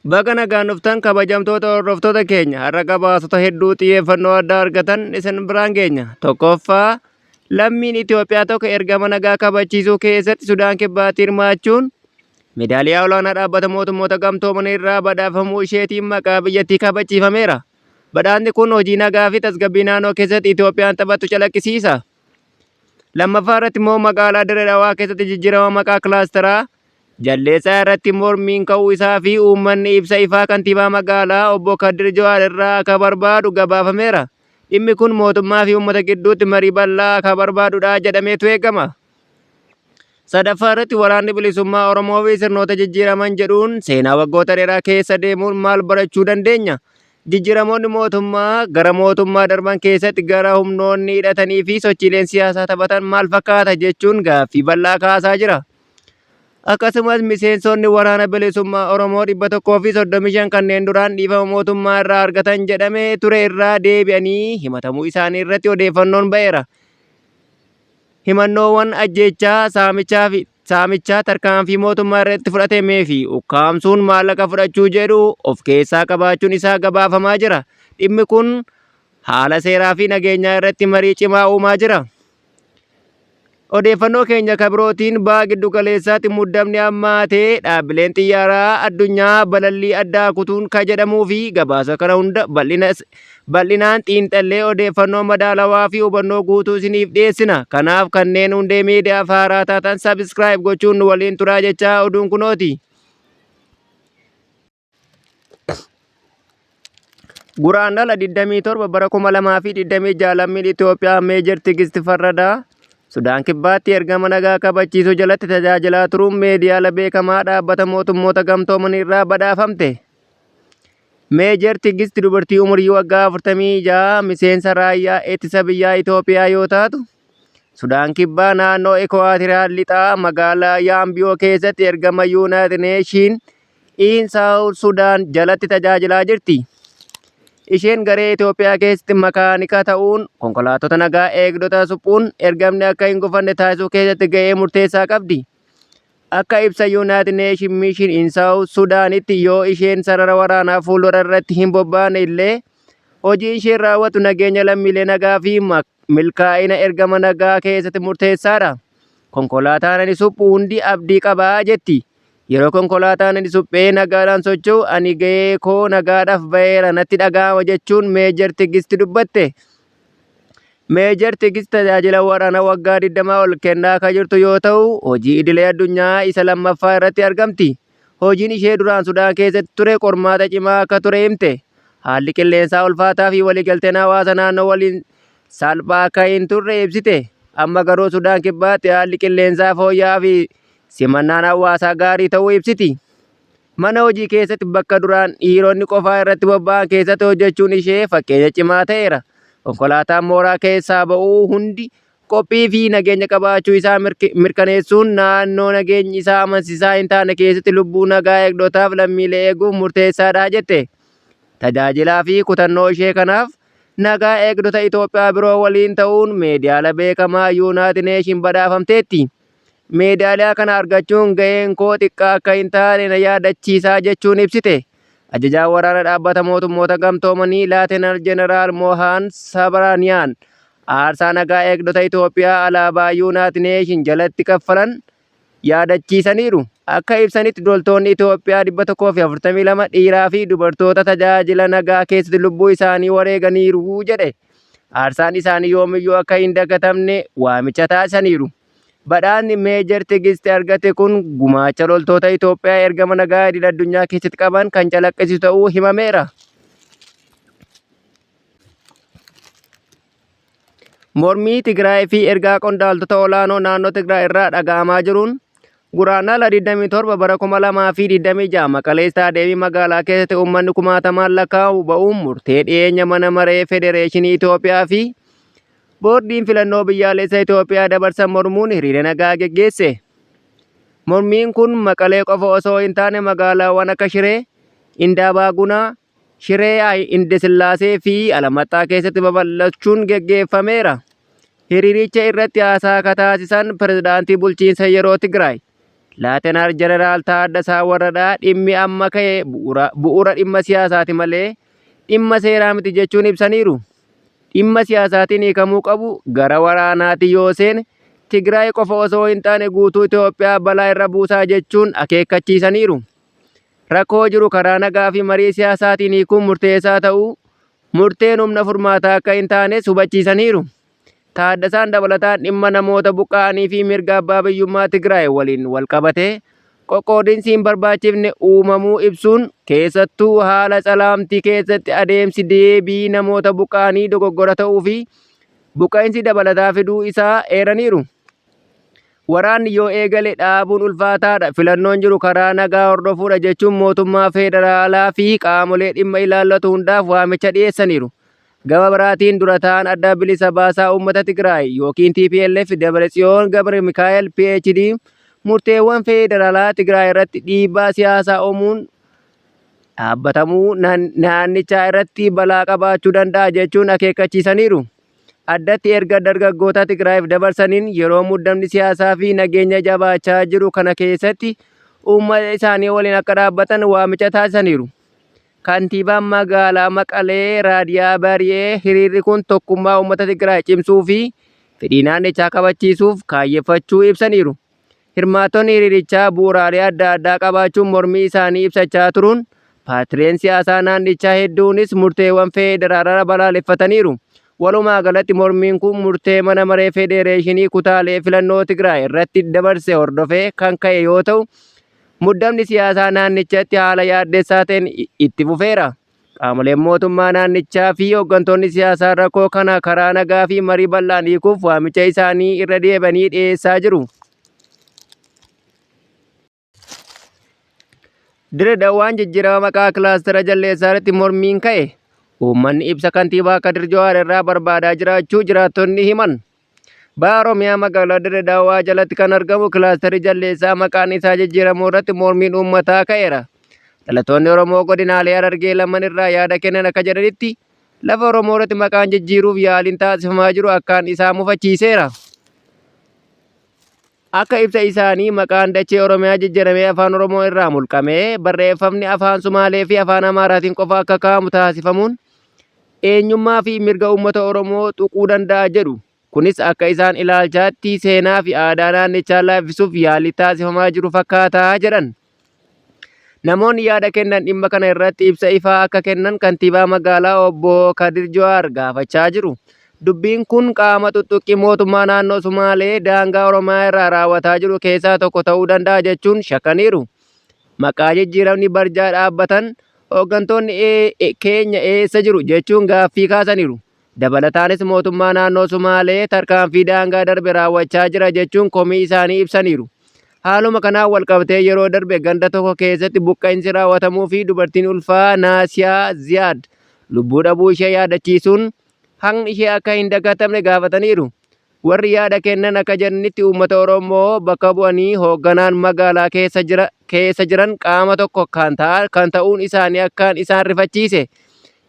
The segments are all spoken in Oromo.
Baga nagaan dhuftan kabajamtoota hordoftoota keenya har'a gabaasota hedduu xiyyeeffannoo addaa argatan isin biraan geenya. Tokkoffaa lammiin Itoophiyaa tokko ergama nagaa kabachiisuu keessatti Sudaan Kibbaatti hirmaachuun meedaaliyaa olaanaa dhaabbata mootummoota gamtoomanii irraa badhaafamuu isheetiin maqaa biyyattii kabachiifameera. Badhaasni kun hojii nagaa fi tasgabbii naannoo keessatti Itoophiyaan taphattu calaqqisiisa. Lammaffaa irratti immoo magaalaa Dirree Dhawaa keessatti jijjiirama maqaa kilaasteraa Jaldeessaa irratti mormiin ka'uu isaa fi uummanni ibsa ifaa kantiibaa magaalaa obbo Kadir Jawaar irraa akka barbaadu gabaafameera. Dhimmi kun mootummaa fi uummata gidduutti marii bal'aa akka barbaadudha jedhameetu eegama. Sadaffaa irratti waraanni bilisummaa Oromoo fi sirnoota jijjiiraman jedhuun seenaa waggoota dheeraa keessa deemuun maal barachuu dandeenya? Jijjiiramoonni mootummaa gara mootummaa darban keessatti gara humnoonni hidhatanii fi sochiileen siyaasaa taphatan maal fakkaata jechuun gaaffii bal'aa kaasaa jira. Akkasumas miseensonni waraana bilisummaa Oromoo 135 kanneen duraan dhiifama mootummaa irraa argatan jedhame ture irraa deebi'anii himatamuu isaanii irratti odeeffannoon ba'eera. Himannoowwan ajjeechaa, saamichaa fi saamichaa tarkaanfii mootummaa irratti fudhatamee fi ukkaamsuun maallaqa fudhachuu jedhu of keessaa qabaachuun isaa gabaafamaa jira. Dhimmi kun haala seeraa fi nageenyaa irratti marii cimaa uumaa jira. Odeeffannoo keenya ka birootiin baha giddu galeessaatti muddamni hammaatee dhaabbileen xiyyaaraa addunyaa balallii addaa kutuun ka jedhamuu fi gabaasa kana hunda bal'inaan xiinxallee odeeffannoo madaalawaa fi hubannoo guutuu isiniif dhiyeessina. Kanaaf kanneen hundee miidiyaaf haaraa taatan subscribe gochuun nu waliin turaa jechaa oduun kunooti. Guraandhala 27 bara 2026 lammiin Itoophiyaa Meejar Tigist Farradaa Sudaan Kibbaatti ergama nagaa kabachiisuu jalatti tajaajilaa turuun meediyaala beekamaa dhaabbata mootummoota gamtoomanii irraa badhaafamte. Meejar Tigist dubartii umurii waggaa 46 miseensa raayyaa ittisa biyyaa Itoophiyaa yoo taatu, Sudaan Kibbaa naannoo Ekuwaatiraal lixaa magaalaa Yaambiyoo keessatti ergama Yuunaayitid Neeshin in Saawut Sudaan jalatti tajaajilaa jirti. Isheen garee Itoophiyaa keessatti makaanika ta'uun konkolaattota nagaa eegdota suphuun ergamni akka hin gufanne taasisuu keessatti ga'ee murteessaa qabdi. Akka ibsa United Nation Mission in South Sudaanitti yoo isheen sarara waraanaa fuuldura irratti hin bobbaane illee hojiin isheen raawwattu nageenya lammiilee nagaa fi milkaa'ina ergama nagaa keessatti murteessaadha. Konkolaataan ani suphu hundi abdii qaba jetti. Yeroo konkolaataan ani suphee nagaadhaan socho'u ani ga'ee koo nagaadhaaf ba'eera natti dhaga'ama jechuun Meejar Tigist dubbatte. Meejar Tigist tajaajila waraanaa waggaa 20 ol kennaa akka jirtu yoo ta'u, hojii idilee addunyaa isa lammaffaa irratti argamti. Hojiin ishee duraan Sudaan keessatti ture qormaata cimaa akka ture himte. Haalli qilleensaa ulfaataa fi waliigalteen hawaasa naannoo waliin salphaa akka hin turre ibsite. Amma garuu Sudaan Kibbaatti haalli qilleensaa fooyya'aa fi simannaan hawaasaa gaarii ta'uu ibsiti. Mana hojii keessatti bakka duraan dhiironni qofaa irratti bobba'an keessatti hojjechuun ishee fakkeenya cimaa ta'eera. Konkolaataan mooraa keessaa ba'uu hundi qophii fi nageenya qabaachuu isaa mirkaneessuun naannoo nageenyi isaa amansiisaa hin taane keessatti lubbuu nagaa eegdotaaf lammiilee eeguuf murteessaadha jette. Tajaajilaa fi kutannoo ishee kanaaf nagaa eegdota Itoophiyaa biroo waliin ta'uun meediyaala beekamaa Yuunaayitid Neeshin badhaafamteetti. Meedaaliyaa kana argachuun gaheen koo xiqqaa akka hin taane na yaadachiisaa jechuun ibsite. Ajajaan waraana dhaabbata mootummoota gamtoomanii Laatenaal Jeneraal Mohaan Sabraaniyaan aarsaa nagaa eegdota Itoophiyaa alaabaa Yuunaayitid Neeshin jalatti kaffalan yaadachiisaniiru. Akka ibsanitti loltoonni Itoophiyaa 142 dhiiraa fi dubartoota tajaajila nagaa keessatti lubbuu isaanii wareeganiiru jedhe. Aarsaan isaanii yoomiyyuu akka hin dagatamne waamicha taasisaniiru. Badhaasni Meejar Tigist argate kun gumaacha loltoota Itoophiyaa ergama nagaa idil addunyaa keessatti qaban kan calaqqisiisu ta'uu himameera. Mormii Tigraay fi ergaa qondaaltota olaanoo naannoo Tigraay irraa dhaga'amaa jiruun Guraandhala 27 bara 2026 Maqalee Istaadiyeemii magaalaa keessatti uummanni kumaatamaan lakkaa'amu ba'uun murtee dhiyeenya mana maree Federeeshinii Itoophiyaa fi Boordiin filannoo biyyaalessa Itoophiyaa dabarsan mormuun hiriira nagaa geggeesse. Mormiin kun Maqalee qofa osoo hin taane magaalaawwan akka Shiree, Indaabaagunaa, Shiree Indesillaasee fi Alamaxxaa keessatti babal'achuun geggeeffameera. Hiriiricha irratti haasaa ka taasisan pirezidaantii bulchiinsa yeroo Tigraay, Laatenaal Jeneraal Taaddasaa Warradaa dhimmi amma ka'e bu'uura dhimma siyaasaati malee dhimma seeraa miti jechuun ibsaniiru. Dhimma siyaasaatiin hiikamuu qabu gara waraanaatti yoo seene Tigraay qofa osoo hin taane guutuu Itoophiyaa balaa irra buusaa jechuun akeekkachiisaniiru. Rakkoo jiru karaa nagaa fi marii siyaasaatiin hiikuun murteessaa ta'uu murteen humna furmaataa akka hin taanes hubachiisaniiru. Taaddasaan dabalataan dhimma namoota buqqa'anii fi mirga abbaa biyyummaa Tigraay waliin walqabatee qoqqoodinsi hin barbaachifne uumamuu ibsuun keessattuu haala Tsalaamtii keessatti adeemsi deebii namoota buqqa'anii dogoggora ta'uu fi buqqa'insi dabalataa fiduu isaa eeraniiru. Waraanni yoo eegale dhaabuun ulfaataadha, filannoon jiru karaa nagaa hordofuudha jechuun mootummaa federaalaa fi qaamolee dhimma ilaallatu hundaaf waamicha dhiyeessaniiru. Gama biraatiin dura ta'aan Adda Bilisa Baasaa Uummata Tigraay ykn tplf Dabratsiyoon Gabramikaa'el PhD murteewwan federaalaa Tigraay irratti dhiibbaa siyaasaa uumuun dhaabbatamuu naannichaa irratti balaa qabaachuu danda'a jechuun akeekkachiisaniiru. Addatti erga dargaggoota Tigraayiif dabarsaniin yeroo muddamni siyaasaa fi nageenya jabaachaa jiru kana keessatti uummata isaanii waliin akka dhaabbatan waamicha taasisaniiru. Kantiibaan magaalaa Maqalee Raadiyaa Bari'ee hiriirri kun tokkummaa uummata Tigraay cimsuu fi fedhii naannichaa kabachiisuuf kaayyeffachuu ibsaniiru. Hirmaattonni hiriirichaa bu'uuraalee adda addaa qabaachuun mormii isaanii ibsachaa turuun paartileen siyaasaa naannichaa hedduunis murteewwan feederaalaa balaaleffataniiru. Walumaa galatti mormiin kun murtee mana maree federeeshinii kutaalee filannoo Tigraay irratti dabarse hordofee kan ka'e yoo ta'u, muddamni siyaasaa naannichatti haala yaaddessaa ta'een itti fufeera. Qaamoleen mootummaa naannichaa fi hooggantoonni siyaasaa rakkoo kana karaa nagaa fi marii bal'aan hiikuuf waamicha isaanii irra deebi'anii dhiyeessaa jiru. Dire Dawaan jijjiirama maqaa kilaastera Jalleessaa irratti mormiin ka'e. Uummanni ibsa kantiibaa Kadir Jawaar irraa barbaadaa jiraachuu jiraattonni himan. Baha Oromiyaa magaalaa Dirre Dawaa jalatti kan argamu kilaastarri Jalleessaa maqaan isaa jijjiiramuu irratti mormiin uummataa ka'eera. Dhalattoonni Oromoo godinaalee Harargee lamaan irraa yaada kennan akka jedhanitti lafa Oromoo irratti maqaan jijjiiruuf yaaliin taasifamaa jiru akkaan isaan mufachiiseera. Akka ibsa isaanii maqaan dachee Oromiyaa jijjiiramee afaan Oromoo irraa mulqamee barreeffamni afaan Sumaalee fi afaan Amaaraatiin qofa akka kaa'amu taasifamuun eenyummaa fi mirga uummata Oromoo tuquu danda'a jedhu. Kunis akka isaan ilaalchaatti seenaa fi aadaa naannichaa laaffisuuf yaalii taasifamaa jiru fakkaata jedhan. Namoonni yaada kennan dhimma kana irratti ibsa ifaa akka kennan kantiibaa magaalaa obbo Kadir Jawaar gaafachaa jiru. Dubbiin kun qaama tuttuqqii mootummaa naannoo Sumaalee daangaa Oromiyaa irraa raawwataa jiru keessaa tokko ta'uu danda'a jechuun shakkaniiru. Maqaa jijjiiramni barjaa dhaabbatan hooggantoonni keenya eessa jiru jechuun gaaffii kaasaniiru. Dabalataanis mootummaa naannoo Sumaalee tarkaanfii daangaa darbe raawwachaa jira jechuun komii isaanii ibsaniiru. Haaluma kanaan walqabatee yeroo darbe ganda tokko keessatti buqqa'insi raawwatamuu fi dubartiin ulfaa Naasiyaa Ziyaad lubbuu dhabuu ishee yaadachiisuun haqni ishee akka hin dagatamne gaafataniiru. Warri yaada kennan akka jedhanitti uummata Oromoo bakka bu'anii hoogganaan magaalaa keessa jira keessa jiran qaama tokko kan ta'uun isaanii akkaan isaan rifachiise.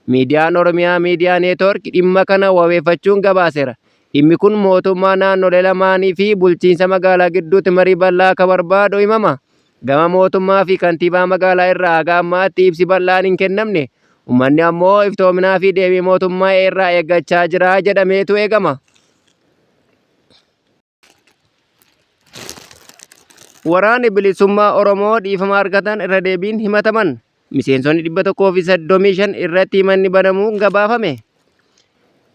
Miidiyaan Oromiyaa Miidiyaa Neetwoork dhimma kana wabeeffachuun gabaaseera. Dhimmi kun mootummaa naannolee lamaanii fi bulchiinsa magaalaa gidduutti marii bal'aa akka barbaadu himama. Gama mootummaa fi kantiibaa magaalaa irraa haga ammaatti ibsi bal'aan hin kennamne. Uummanni ammoo iftoominaa fi deebii mootummaa irraa eeggachaa jira jedhameetu eegama. Waraanni Bilisummaa Oromoo dhiifama argatan irra deebiin himataman. Miseensonni 135 irratti himanni banamuun gabaafame.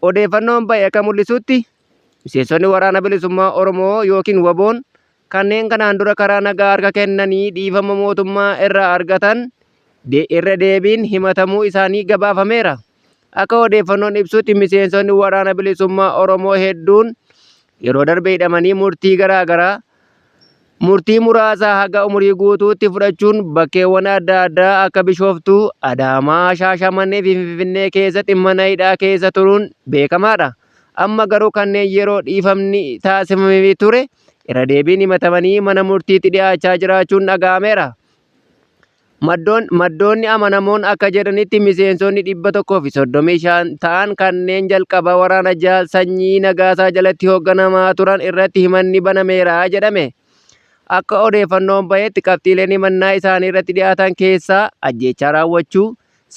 Odeeffannoon bahe akka mul'isutti miseensonni Waraana Bilisummaa Oromoo yookiin WBOn kanneen kanaan dura karaa nagaa harka kennanii dhiifama mootummaa irraa argatan irra deebiin himatamuu isaanii gabaafameera. Akka odeeffannoon ibsutti miseensonni Waraana Bilisummaa Oromoo hedduun yeroo darbe hidhamanii murtii garaa garaa murtii muraasa haga umurii guutuutti fudhachuun bakkeewwan adda addaa akka Bishooftuu, Adaamaa, Shaashamannee fi Finfinnee keessatti mana hidhaa keessa turuun beekamaadha. Amma garuu kanneen yeroo dhiifamni taasifamee ture irra deebiin himatamanii mana murtiitti dhiyaachaa jiraachuun dhaga'ameera. Maddoonni amanamoon akka jedhanitti miseensonni 135 ta'an kanneen jalqaba waraana Jaal Sanyii Nagaasaa jalatti hoogganamaa turan irratti himanni banameera jedhame. Akka odeeffannoon bahetti qabxiileen himannaa isaanii irratti dhiyaatan keessaa ajjeechaa raawwachuu,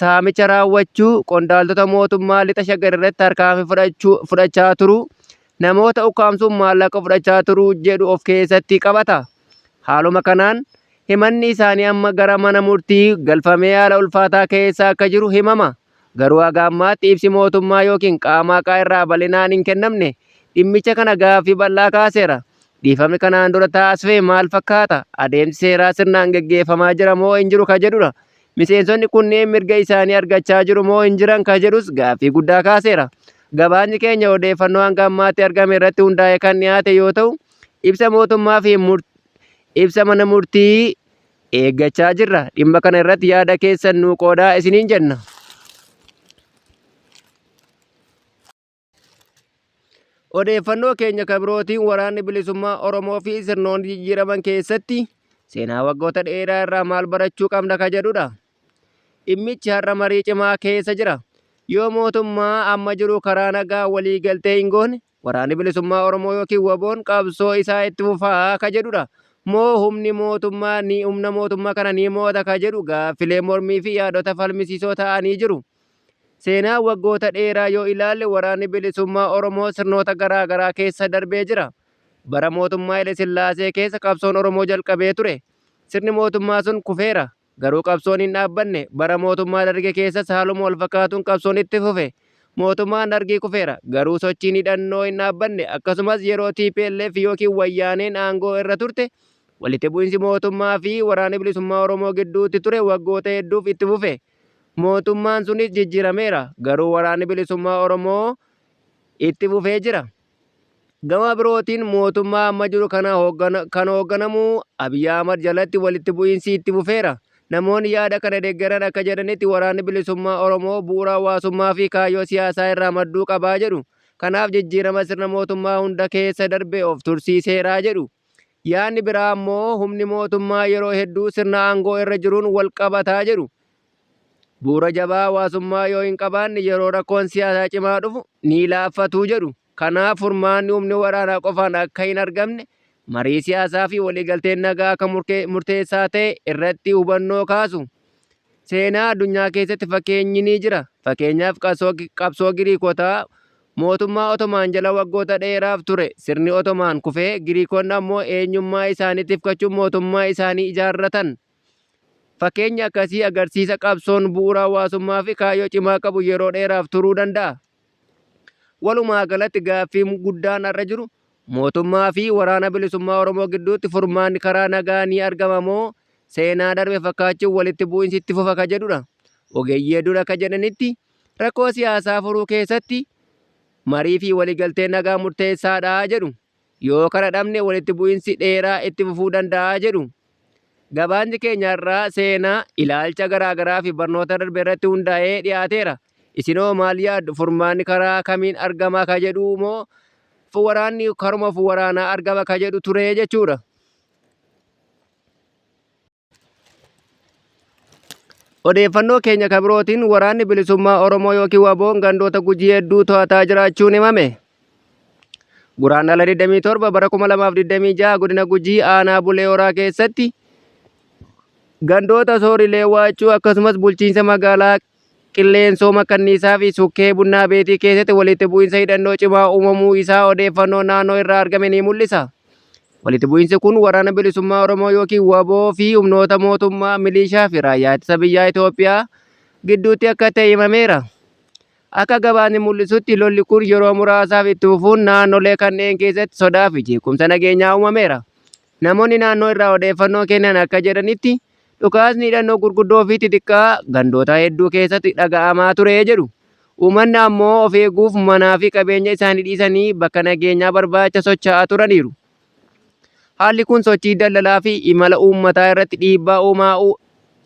saamicha raawwachuu, qondaaltota mootummaa lixa Shaggar irratti tarkaanfii fudhachaa turuu, namoota ukkaamsuun maallaqa fudhachaa turuu jedhu of keessatti qabata. Haaluma kanaan himanni isaanii amma gara mana murtii galfamee haala ulfaataa keessa akka jiru himama. Garuu haga ammaatti ibsi mootummaa ykn qaama haqaa irraa bal'inaan hin kennamne dhimmicha kana gaaffii bal'aa kaaseera. Dhiifamni kanaan dura taasifame maal fakkaata? Adeemsi seeraa sirnaan geggeeffamaa jira moo hin jiru ka jedhudha. Miseensonni kunneen mirga isaanii argachaa jiru moo hin jiran ka jedhus gaaffii guddaa kaaseera. Gabaasni keenya odeeffannoo hanga ammaatti argame irratti hundaa'ee kan dhiyaate yoo ta'u, ibsa mootummaa fi ibsa mana murtii eeggachaa jirra. Dhimma kana irratti yaada keessan nuu qoodaa isiniin jenna. Odeeffannoo keenya ka birootiin waraanni bilisummaa Oromoo fi sirnoonni jijjiiraman keessatti seenaa waggoota dheeraa irraa maal barachuu qabna ka jedhudha. Dhimmichi har'a marii cimaa keessa jira. Yoo mootummaa amma jiru karaa nagaa walii galtee hin goone Waraanni Bilisummaa Oromoo ykn WBOn qabsoo isaa itti fufaa ka jedhudha. Moo humni mootummaa ni humna mootummaa kana ni mo'ata ka jedhu gaaffilee mormii fi yaadota falmisiisoo ta'anii jiru. Seenaa waggoota dheeraa yoo ilaalle Waraanni Bilisummaa Oromoo sirnoota garaa garaa keessa darbee jira. Bara mootummaa Haile Sillaasee keessa qabsoon Oromoo jalqabee ture. Sirni mootummaa sun kufeera. Garuu qabsoon hin dhaabbanne. Bara mootummaa Dargii keessas haaluma walfakkaatuun qabsoon itti fufe. Mootummaan Dargii kufeera. Garuu sochiin hidhannoo hin dhaabbanne. Akkasumas yeroo tplf ykn Wayyaaneen aangoo irra turte walitti bu'insi mootummaa fi Waraana Bilisummaa Oromoo gidduutti ture waggoota hedduuf itti fufe. Mootummaan sunis jijjiirameera. Garuu Waraanni Bilisummaa Oromoo itti fufee jira. Gama birootiin mootummaa amma jiru kana kan hoogganamu Abiy Ahmad jalatti walitti bu'iinsi itti fufeera. Namoonni yaada kana deggeran akka jedhanitti waraanni bilisummaa Oromoo bu'uura hawaasummaa fi kaayyoo siyaasaa irraa madduu qabaa jedhu. Kanaaf jijjiirama sirna mootummaa hunda keessa darbe of tursiiseera jedhu. Yaadni biraa ammoo humni mootummaa yeroo hedduu sirna aangoo irra jiruun wal qabata jedhu. Bu'uura jabaa hawaasummaa yoo hin qabaanne yeroo rakkoon siyaasaa cimaa dhufu ni laaffatu jedhu. Kanaaf furmaanni humni waraanaa qofaan akka hin argamne marii siyaasaa fi waliigalteen nagaa akka murteessaa ta'e irratti hubannoo kaasu. Seenaa addunyaa keessatti fakkeenyi ni jira. Fakkeenyaaf qabsoo Giriikotaa mootummaa Otomaan jala waggoota dheeraaf ture. Sirni Otomaan kufee Giriikonni ammoo eenyummaa isaanii tifkachuun mootummaa isaanii ijaarratan. Fakkeenyi akkasii agarsiisa qabsoon bu'uura hawaasummaa fi kaayyoo cimaa qabu yeroo dheeraaf turuu danda'a. Walumaa galatti gaaffiin guddaan har'a jiru mootummaa fi Waraana Bilisummaa Oromoo gidduutti furmaanni karaa nagaa ni argama moo seenaa darbe fakkaachuun walitti bu'insi itti fufa ka jedhudha. Ogeeyyii hedduun akka jedhanitti rakkoo siyaasaa furuu keessatti marii fi waliigalteen nagaa murteessaadha jedhu. Yoo kana dhabne walitti bu'insi dheeraa itti fufuu danda'a jedhu. Gabaasni keenya har'aa seenaa, ilaalcha garaa garaa fi barnoota darbe irratti hundaa'ee dhiyaateera. Isinoo maal yaaddu? Furmaanni karaa kamiin argama ka jedhu moo waraanni karuma waraanaa argama ka jedhu ture jechuudha. Odeeffannoo keenya ka birootiin waraanni bilisummaa Oromoo yookiin WBOn gandoota Gujii hedduu to'ataa jiraachuun himame. Guraandhala 27 bara 2026 godina Gujii aanaa Bulee Horaa keessatti gandoota Soorilee Waachuu akkasumas bulchiinsa magaalaa Qilleensoo Makkanniisaa fi Sukkee Bunnaa Beetii keessatti walitti bu'insa hidhannoo cimaa uumamuu isaa odeeffannoo naannoo irraa argame ni mul'isa. Walitti bu'insi kun Waraana Bilisummaa Oromoo ykn wbo fi humnoota mootummaa, miliishaa fi raayyaa ittisa biyyaa Itoophiyaa gidduutti akka ta'e himameera. Akka gabaasni mul'isutti lolli kun yeroo muraasaaf itti fufuun naannolee kanneen keessatti sodaa fi jeequmsa nageenyaa uumameera. Namoonni naannoo irraa odeeffannoo kennan akka jedhanitti dhukaasni hidhannoo gurguddoo fi xixiqqaa gandoota hedduu keessatti dhaga'amaa ture jedhu. Uumanni ammoo of eeguuf manaa fi qabeenya isaanii dhiisanii bakka nageenyaa barbaacha socho'aa turaniiru. Haalli kun sochii daldalaa fi imala uummataa irratti dhiibbaa uumaa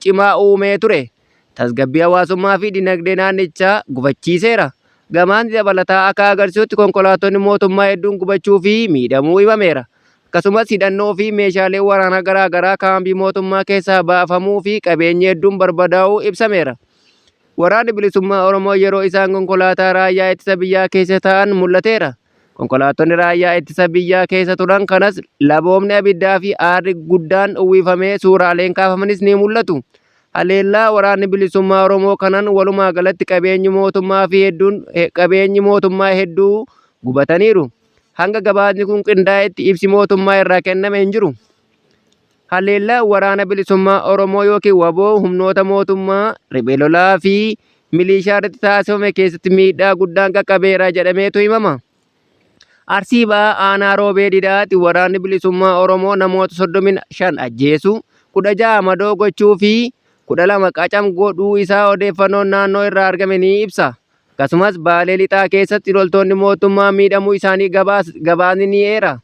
cimaa uumee ture. Tasgabbii hawaasummaa fi dinagdee naannichaa gufachiiseera. Gabaasni dabalataa akka agarsiisutti konkolaattonni mootummaa hedduun gubachuu fi miidhamuu himameera. Akkasumas hidhannoo fi meeshaaleen waraanaa garaa garaa kaampii mootummaa keessaa baafamuu fi qabeenyi hedduun barbadaa'uu ibsameera. Waraanni Bilisummaa Oromoo yeroo isaan konkolaataa raayyaa ittisa biyyaa keessa taa'an mul'ateera. Konkolaattonni raayyaa ittisa biyyaa keessa turan kanas laboobni abiddaa fi aarri guddaan uwwifamee suuraaleen kaafamanis ni mul'atu. Haleellaa Waraanni Bilisummaa Oromoo kanan walumaa galatti qabeenyi mootummaa fi hedduun qabeenyi mootummaa hedduu gubataniiru. Hanga gabaasni kun qindaa'etti ibsi mootummaa irraa kenname hin jiru. Haleellaa Waraana Bilisummaa Oromoo ykn wbo humnoota mootummaa, riphee lolaa fi miliishaa irratti taasifame keessatti miidhaa guddaan qaqqabeera jedhameetu himama. Arsii Bahaa Aanaa Roobee Didhaatti Waraanni Bilisummaa Oromoo namoota 35 ajjeesuu, 16 madoo gochuu fi 12 qacam godhuu isaa odeeffannoon naannoo irraa argame ni ibsa. Akkasumas Baalee Lixaa keessatti loltoonni mootummaa miidhamuu isaanii gabaasni ni eera.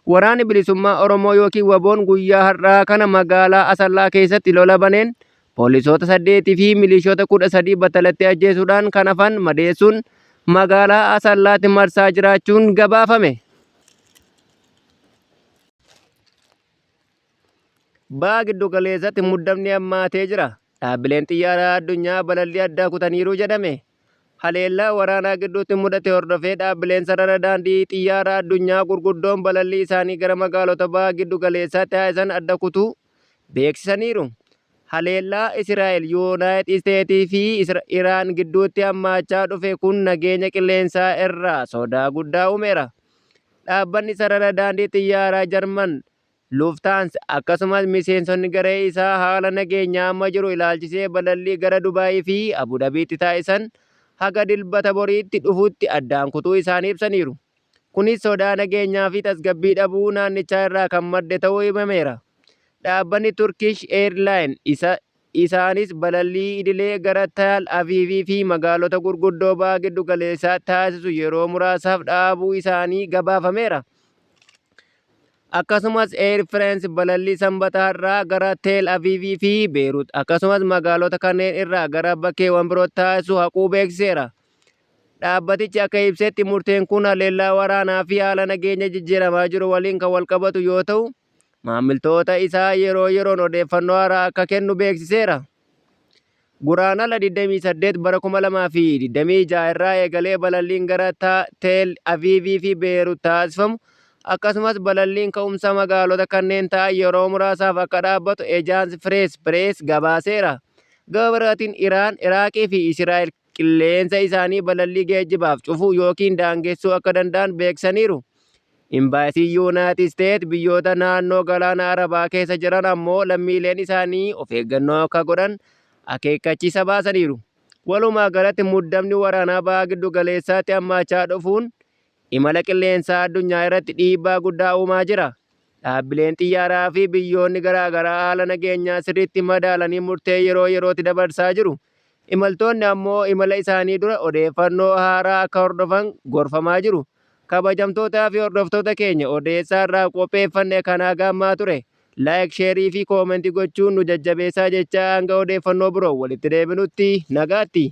Waraanni Bilisummaa Oromoo ykn WBOn guyyaa har'aa kana magaalaa Asallaa keessatti lola baneen poolisoota 8 fi milishoota 13 battalatti ajjeesuudhaan kan hafan madeessuun magaalaa Asallaatti marsaa jiraachuun gabaafame. Baha Giddu Galeessatti muddamni hammaatee jira. Dhaabbileen xiyyaaraa addunyaa balallii adda kutaniiru jedhame. Haleellaa waraanaa gidduutti mudate hordofee dhaabbileen sarara daandii xiyyaaraa addunyaa gurguddoon balallii isaanii gara magaalota Baha Giddu Galeessaatti taasisan adda kutuu beeksisaniiru. Haleellaa Israa'el, Yuunaayit Isteetii fi Iraan gidduutti hammaachaa dhufe kun nageenya qilleensaa irraa sodaa guddaa uumeera. Dhaabbanni sarara daandii xiyyaaraa Jarman Lufthansa akkasumas miseensonni garee isaa haala nageenyaa amma jiru ilaalchisee balallii gara Dubaayii fi Abu Dhabiitti taasisan haga Dilbata boriitti dhufutti addaan kutuu isaanii ibsaniiru. Kunis sodaa nageenyaa fi tasgabbii dhabuu naannichaa irraa kan madde ta'uu himameera. Dhaabbanni Turkish Airline isa isaanis balallii idilee gara Tal Aviv fi magaalota gurguddoo Baha Giddu Galeessaatti taasisu yeroo muraasaaf dhaabuu isaanii gabaafameera. Akkasumas Air France balallii Sanbata har'aa gara Tel Aviv fi Beerut akkasumas magaalota kanneen irraa gara bakkeewwan birootti taasisu haquu beeksiseera. Dhaabbatichi akka ibsetti murteen kun haleellaa waraanaa fi haala nageenya jijjiiramaa jiru waliin kan walqabatu yoo ta'u, maamiltoota isaa yeroo yeroon odeeffannoo haaraa akka kennu beeksiseera. Guraandhala 28 bara 2026 irraa eegalee balalliin gara Teel Aviivii fi Beerut taasifamu akkasumas balalliin ka'umsa magaalota kanneen ta'an yeroo muraasaaf akka dhaabbatu Ejaans Firees Pirees gabaaseera. Gama biraatiin Iraan, Iraaqii fi Israa'el qilleensa isaanii balallii geejjibaaf cufuu ykn daangessuu akka danda'an beeksisaniiru. Imbaasiin Yuunaayitid Isteet biyyoota naannoo Galaana Arabaa keessa jiran ammoo lammiileen isaanii of eeggannoo akka godhan akeekkachiisa baasaniiru. Walumaa galatti muddamni waraanaa Baha Giddu Galeessaatti hammaachaa dhufuun imala qilleensaa addunyaa irratti dhiibbaa guddaa uumaa jira. Dhaabbileen xiyyaaraa fi biyyoonni garaagaraa haala nageenyaa sirriitti madaalanii murtee yeroo yerootti dabarsaa jiru. Imaltoonni ammoo imala isaanii dura odeeffannoo haaraa akka hordofan gorfamaa jiru. Kabajamtootaa fi hordoftoota keenya odeessa har'aaf qopheeffanne kan haga ammaa ture. Like, share fi comment gochuun nu jajjabeessaa jechaa hanga odeeffannoo biroo walitti deebinutti nagaatti.